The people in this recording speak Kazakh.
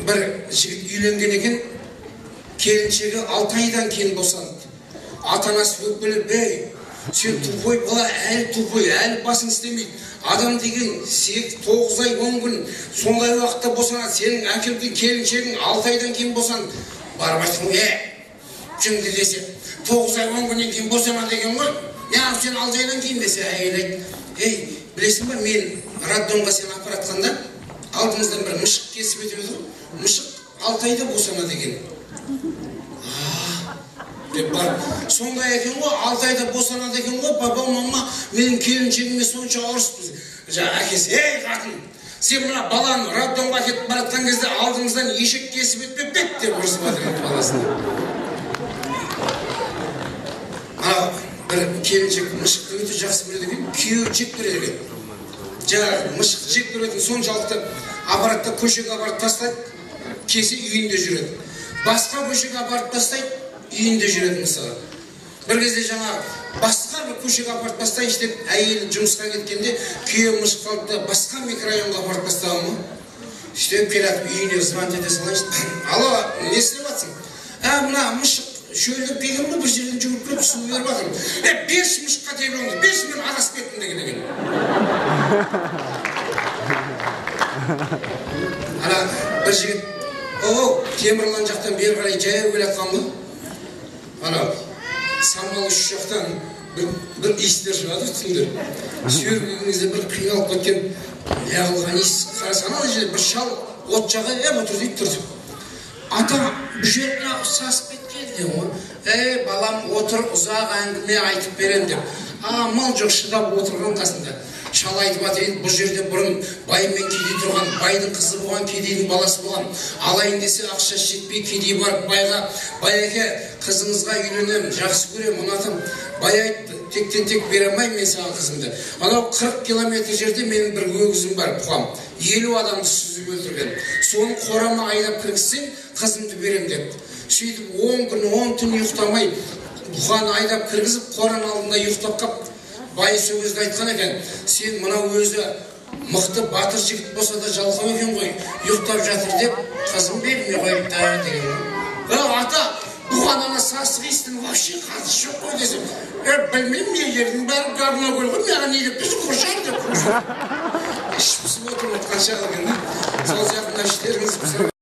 Бір жігіт үйленген екен, келіншегі 6 айдан кейін босанды. Ата-анасы өкпелеп, ей, сен тупой бала, әлі тупой, әлі басың істемейді. Адам деген 8-9 ай 10 күн сондай уақытта босанады. Сенің әкелген келіншегің 6 айдан кейін босанды. Барып айтқан, жынды десе, 9 ай 10 күннен кейін босанады екен ғой. Неғып сен 6 айдан кейін десе, әйел айтты, ей, білесің ба, мен роддомға сені апаратқанда алдымыздан бір мышық кесіп өтіп еді ғой. Мышық 6 айда босанады екен. Деп барып, сондай екен ғой, 6 айда босанады екен ғой, папа, мама, менің келіншегіме сонша ұрысты. Жаңа әкесі, ей, қатын, сен мына баланы роддомға әкетіп баратқан кезде алдымыздан ешек кесіп өтпеп пе деп ұрысып жатыр еді баласына. Ана бір келіншек мышықты өте жақсы көреді екен, күйеуі жек көреді екен. Жаңағы мышық жек көретін соншалықты апарады да көшеге апарып тастайды, келсе үйінде жүреді. Басқа көшеге апарып тастайды, үйінде жүреді мысалы. Бір кезде жаңа басқа бір көшеге апарып тастайыншы деп әйелі жұмысқа кеткенде күйеуі мышық алды да басқа микрорайонға апарып тастаған ғой. Сөйтіп келатып үйіне звонить ете салайыншы. Алло, не істеп жатсың? Ә, мына мышық шөлдеп келген ғой, бір жерден жүгіріп келіп су беріп жатырмын. Е, берші мышыққа телефонды, берші, мен адасып кеттім деген екен. Ана бір жігіт, о, Темірлан жақтан бері қарай жаяу келе жатқан ғой. Ана самал үш жақтан бір иістер шығады түнде. Сүйерген кезде бір қиналып кеткен, неғылған иіс қарасаң, ана жерде бір шал от жаға, отыр дейді, тұр деп. Ата, бұл жер мына сасып кеткен деген ғой. Ей, балам, отыр, ұзақ әңгіме айтып берем деп. Амал жоқ, шыдап отырған қасында. Шал айтып жатыр енді, бұл жерде бұрын бай мен кедей тұрған, байдың қызы болған, кедейдің баласы болған. Алайын десе ақша жетпей кедей барып байға, бай әке, қызыңызға үйленемін, жақсы көремін, ұнатамын. Бай айтты, тектен тек бере алмаймын мен саған қызымды. Анау 40 километр жерде менің бір өгізім бар, бұқам. 50 адамды сүзіп өлтірген. Соны қорама айдап кіргізсең, қызымды берем депті. Сөйтіп 10 күн, 10 түн ұйықтамай, бұқаны айдап кіргізіп, қораның алдында ұйықтап қап. Бай сол кезде айтқан екен, сен мынау өзі мықты батыр жігіт болса да жалқау екен ғой, ұйықтап жатыр деп қызым бермей қойыпты деген. Ата, бұған ана сасық иістің вообще қатысы жоқ қой десем, білмеймін, не жердің бәрі говно көл ғой, маған не деп тұрсың, құршар деп. Іш пысып отырып отқан шақ екен да. Сол сияқты мына іштеріңіз пысып.